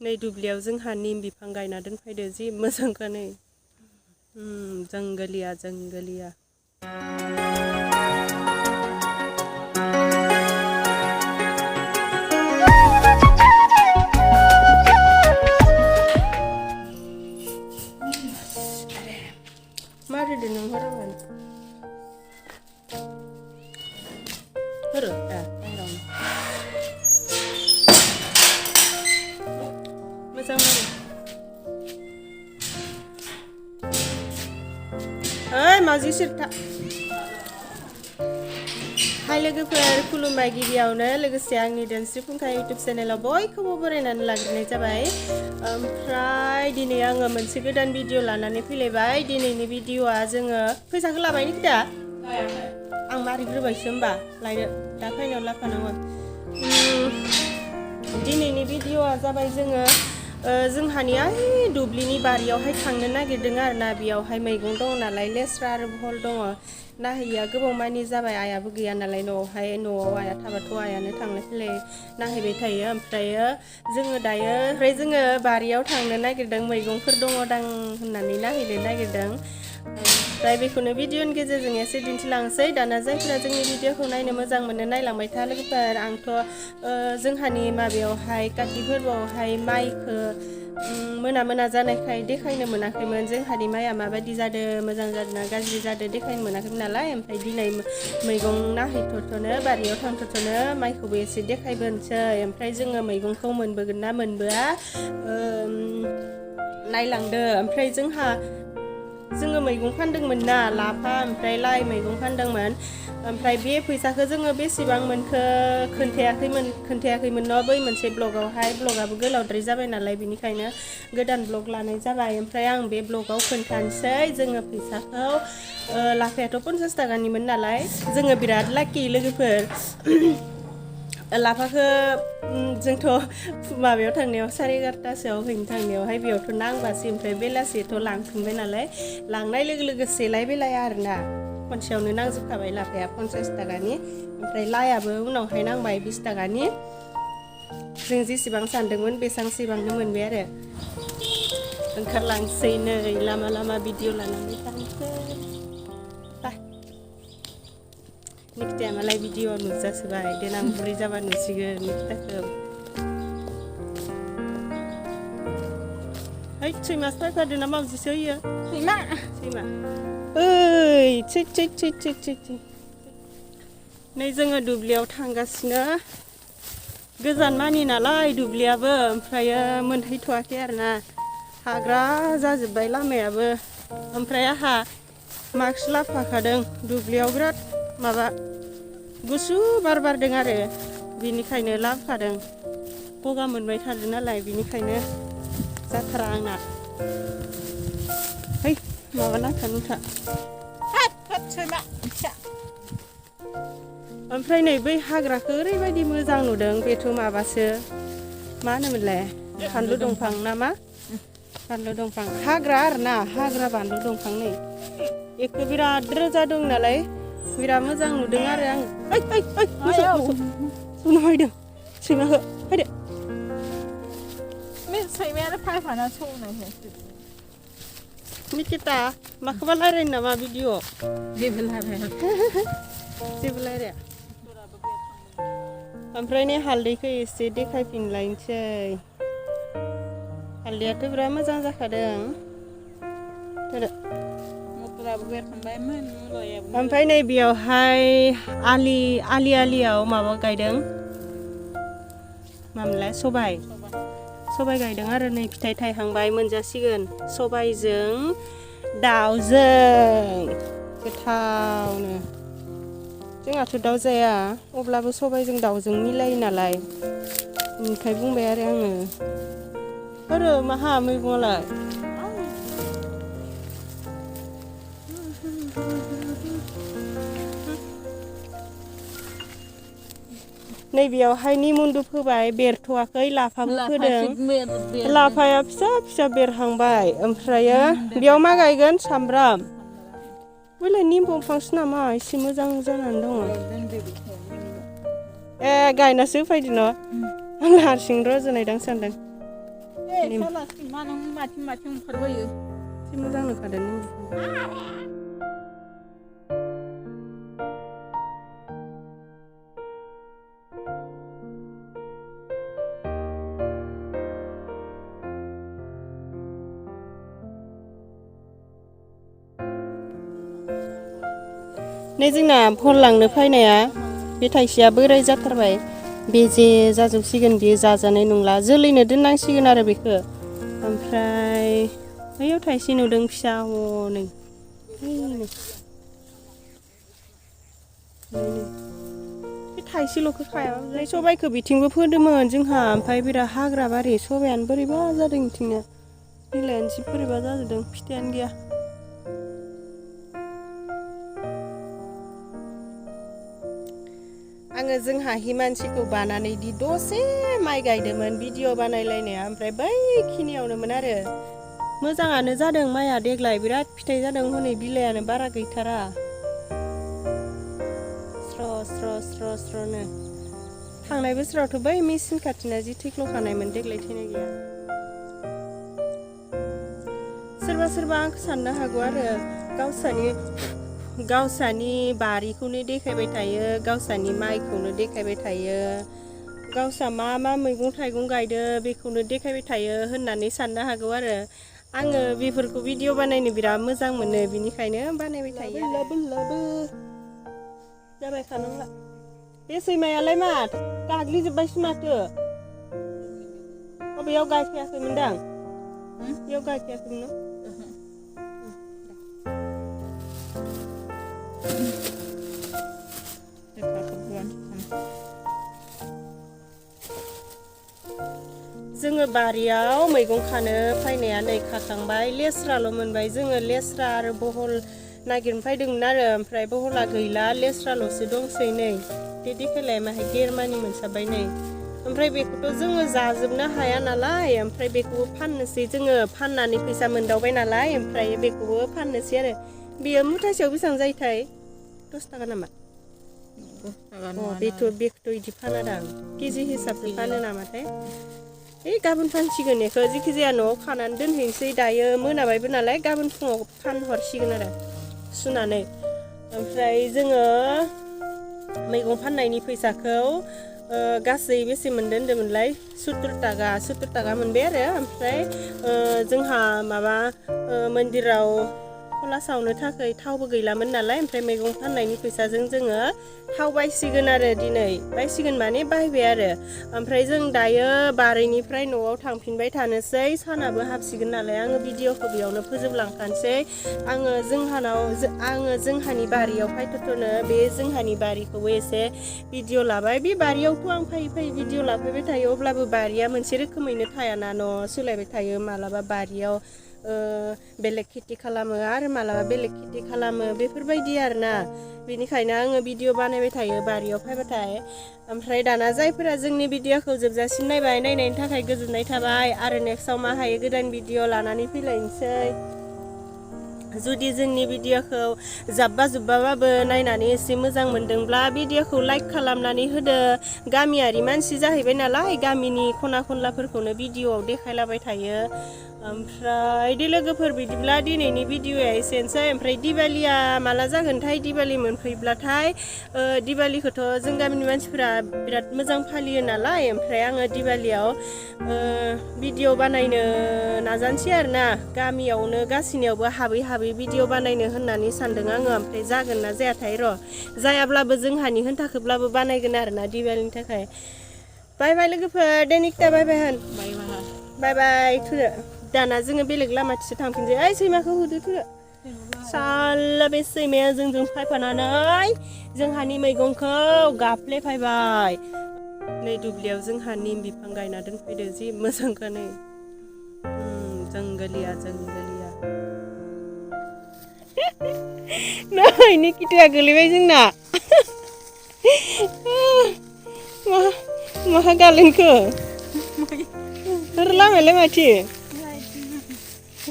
नै दुब्लियाव जोंहा निम बिफां गायना दोनफैदो जि मोजांखा नै जंगलिया मारै नों हरामोन मोजां ओइ मावजि सिरथा हाय लोगोफोर खुलुमबाय गिबियावनो लोगोसे आंनि धोनस्रि फुंखा इउटुब चेनेलाव बयखौबो बरायनानै लाग्रोनाय जाबाय ओमफ्राय दिनै आङो मोनसे गोदान भिडिअ लानानै फैलायबाय दिनैनि भिडिअआ जोङो फैसाखौ लाबाय निखिदा आं मारिग्रोबायसो होमबा लायदो दा फाइनाव लाफानांगौ दिनैनि भिडिअआ जाबाय जोङो जोंहानि दुब्लिनि बारियावहाय थांनो नागिरदों आरोना बेयावहाय मैगं दङ नालाय लेस्रा आरो भल दङ नाहैया गोबाव मानि जाबाय आयाबो गैया नालाय न'आव आया थाबाथ' आयानो थांलाय फैलाय नाहैबाय थायो ओमफ्रायो जोङो दायो ओमफ्राय जोङो बारियाव थांनो नागिरदों मैगंफोर दङदां होननानै नाहैनो नागिरदों ओमफ्राय बेखौनो भिडिअनि गेजेरजों एसे दिन्थिलांसै दाना जायफोरा जोंनि भिडिअखौ नायनो मोजां मोनो नायलांबाय था लोगोफोर आंथ' जोंहानि माबायावहाय काति फोरबोआवहाय माइखौ मोना जानायखाय देखायनो मोनाखैमोन जोंहानि माइआ माबायदि जादों मोजां जादोंना गाज्रि जादों देखायनो मोनाखैमोन नालाय ओमफ्राय दिनै मैगं नाहैथ'नो बारियाव थांथ'नो माइखौबो एसे देखायबोनोसै ओमफ्राय जोङो मैगंखौ मोनबोगोन ना मोनबोआ नायलांदो ओमफ्राय जोङो मैगं फानदोंमोन ना लाफा ओमफ्राय लाइ मैगं फानदोंमोन ओमफ्राय बे फैसाखौ जोङो बेसेबां मोनखो खोन्थायाखैमोन न' बै मोनसे ब्लगावहाय ब्लगाबो गोलावद्राय जाबाय नालाय बिनिखायनो गोदान ब्लग लानाय जाबाय ओमफ्राय आं बे ब्लगाव खोन्थानोसै जोङो फैसाखौ लाफायाथ' 50 थाखानिमोन नालाय जोङो बिराद लाकि लोगोफोर लाफाखौ जोंथ' माबायाव थांनायाव 11:30सोआव हैनो थांनायावहाय बेयावथ' नांबासै ओमफ्राय बेलासिथ' लांफिनबाय नालाय लांनाय लोगो सेलाय बेलाय आरोना खनसेयावनो नांजोबखाबाय लाफाया 50 थाखानि ओमफ्राय लाइआबो उनावहाय नांबाय 20 थाखानि जों जेसेबां सानदोंमोन बेसेबांनो मोनबाय आरो ओंखारलांसै नै लामा भिडिअ लानानै थांसै निखिताया मालाय भिडिअ नुजासोबाय देनां बुरै जाबा नुसिगोन निखिताखौ है सैमासो फैफादों ना मावजिसो होयो सैमा ओइ थै नै जोङो दुब्लियाव थांगासिनो गोजान मानि नालाय दुब्लियाबो ओमफ्रायो मोनहैथ'वाखै आरोना हाग्रा जाजोब्बाय लामायाबो ओमफ्राय आहा मास्क लाफाखादों दुब्लियाव बिराद माबा गुसु बार बारदों आरो बिनिखायनो लाबोखादों गगा मोनबाय थादों नालाय बिनिखायनो जाथारा आंना है माबा नांथा ओमफ्राय नै बै हाग्राखौ ओरैबायदि मोजां नुदों बेथ' माबासो मा होनोमोनलाय फानलु दंफां ना मा बानलु दंफां हाग्रा आरोना हाग्रा बानलु दंफां नै एखौ बिराद रोजा दं नालाय बिराद मोजां नुदों आरो आं मोसौ फैदों सैमाखौ फैदो सैमायानो फायफाना सौनाय निकिता माखौबा रायलायनो नामा भिडिअ जेबो रायलाया ओमफ्राय नै हालदैखौ एसे देखायफिनलायनोसै हालदैयाथ' बिराद मोजां जाखादों ओमफ्राय नै बेयावहाय आलियाव माबा गायदों मामोनलाय सबाइ गायदों आरो नै फिथाइ थायहांबाय मोनजासिगोन सबाइजों दाउजों गोथावनो जोंहाथ' दाउ जाया अब्लाबो सबाइजों दाउजों मिलायो नालाय ओमफ्राय बुंबाय आरो आङो माहा मैगङालाय नै बेयावहाय निमुन्दु फोबाय बेरथ'वाखै लाफाबो फोदों लाफाया फिसा बेरहांबाय ओमफ्रायो बेयाव मा गायगोन सामब्राम बैलाय निम दंफांसो नामा एसे मोजां जानानै दङ गायनासो होफैदो न' आं हारसिं रज'नायदां सानदों साला सैमा नों माथिं ओंखारबोयो एसे मोजां नुखादों निम बिफांखौ नै जोंना भल लांनो फैनाया बे थाइसेया बोराय जाथारबाय बेजे जाजोबसिगोन बियो जाजानाय नंला जोलैनो दोननांसिगोन आरो बेखौ ओमफ्राय बैयाव थाइसे नुदों फिसा हनै बे थाइसेल'खौ खाया ओमफ्राय सबाइखौ बिथिंबो फोदोंमोन जोंहा ओमफ्राय बिराद हाग्रा बारि सबायानो बोरैबा जादों बिथिंनो बिलाइआनो जि बोरैबा जाजोबदों फिथाइयानो गैया आङो जोंहा हिमानसिखौ बानानै दि दसे माइ गायदोंमोन भिडिअ बानायलायनाया ओमफ्राय बैखिनियावनोमोन आरो मोजाङानो जादों माइआ देग्लाय बिराद फिथाइ जादों हनै बिलाइआनो बारा गैथारा स्र'नो थांनाय बोसोरावथ' बै मेसिन खाथिना जि थैख्ल'खानायमोन देग्लाय थैनाय गैया सोरबा आंखौ साननो हागौ आरो गावसानि बारिखौनो देखायबाय थायो गावसानि माइखौनो देखायबाय थायो गावसा मा मैगं थाइगं गायदो बेखौनो देखायबाय थायो होननानै साननो हागौ आरो आङो बेफोरखौ भिडिअ बानायनो बिराद मोजां मोनो बिनिखायनो बानायबाय थायो जाबाय खानांला बे सैमायालाय मा गाग्लिजोब्बायसो माथो बबेयाव गायखायाखैमोनदां बेयाव गायखायाखैमोन न जोङो बारियाव मैगं खानो फैनाया नै खाखांबाय लेस्राल' मोनबाय जोङो लेस्रा आरो बहल नागिरनो फैदोंमोन आरो ओमफ्राय बहला गैला लेस्राल'सो दंसै नै बे देखायलाय माहाय गेरमानि मोनसाबबाय नै ओमफ्राय बेखौथ' जोङो जाजोबनो हाया नालाय ओमफ्राय बेखौबो फाननोसै जोङो फाननानै फैसा मोनदावबाय नालाय ओमफ्राय बेखौबो फाननोसै आरो बेयो मुथासेयाव बेसेबां जायोथाय 10 थाखा नामा बेखौथ' बिदि फाना दां केजि हिसाबसो फानो नामाथाय गाबोन फानसिगोन बेखौ जेखि जाया न'आव खानानै दोनहैनोसै दायो मोनाबायबो नालाय गाबोन फुङाव फानहरसिगोन आरो सुनानै ओमफ्राय जोङो मैगं फाननायनि फैसाखौ गासै बेसे मोनदों होन्दोंमोनलाय 70 थाखा मोनबाय आरो ओमफ्राय जोंहा माबा मन्दिराव खला सावनो थाखाय थावबो गैलामोन नालाय ओमफ्राय मैगं फाननायनि फैसाजों जोङो थाव बायसिगोन आरो दिनै बायसिगोन माने बायबाय आरो ओमफ्राय जों दायो बारिनिफ्राय न'आव थांफिनबाय थानोसै सानाबो हाबसिगोन नालाय आङो भिडिअखौ बेयावनो फोजोबलांखानोसै आङो जोंहानि बारियाव फायथ'नो बे जोंहानि बारिखौबो एसे भिडिअ लाबाय बे बारियावथ' आं फैयै भिडिअ लाफैबाय थायो अब्लाबो बारिया मोनसे रोखोमैनो थायाना न' सोलायबाय थायो मालाबा बारियाव बेलेग खेथि खालामो आरो मालाबा बेलेग खेथि खालामो बेफोरबायदि आरोना बेनिखायनो आङो भिडिअ बानायबाय थायो बारियाव फैबाथाय ओमफ्राय दाना जायफोरा जोंनि भिडिअखौ जोबजासिम नायनायनि थाखाय गोजोननाय थाबाय आरो नेक्स्टआव मा हायो गोदान भिडिअ लानानै फैलायनोसै जुदि जोंनि भिडिअखौ जुब्बाबाबो नायनानै एसे मोजां मोनदोंब्ला भिडिअखौ लाइक खालामनानै होदो गामियारि मानसि जाहैबाय नालाय गामिनि खना खनलाफोरखौनो भिडिअआव देखायलाबाय थायो ओमफ्राय लोगोफोर बिदिब्ला दिनैनि भिडिअआ एसेनोसै ओमफ्राय दिवालिया माला जागोनथाय दिवालि मोनफैब्लाथाय दिवालिखौथ' जों गामिनि मानसिफोरा बिराद मोजां फालियो नालाय ओमफ्राय आङो दिवालियाव भिडिअ बानायनो नाजानोसै आरोना गामियावनो गासिनियावबो हाबै भिडिअ बानायनो होननानै सानदों आङो ओमफ्राय जागोन ना जायाथाय जायाब्लाबो जोंहानि होनथाखोब्लाबो बानायगोन आरोना दिवालिनि थाखाय बाय लोगोफोर देनिकता बाय होन बाय थुदो दाना जोङो बेलेग लामाथिंसो थांफिनसै ओइ सैमाखौ होदो थुदो साला बे सैमाया जोंजों फैफानानै जोंहानि मैगंखौ गाफ्लेफैबाय नै दुब्लियाव जोंहा निम बिफां गायना दोनफैदो जि मोजांखा नै जंगलिया नै निकिताया गोलैबाय जोंना माहा गालेनखो लामायालाय माथो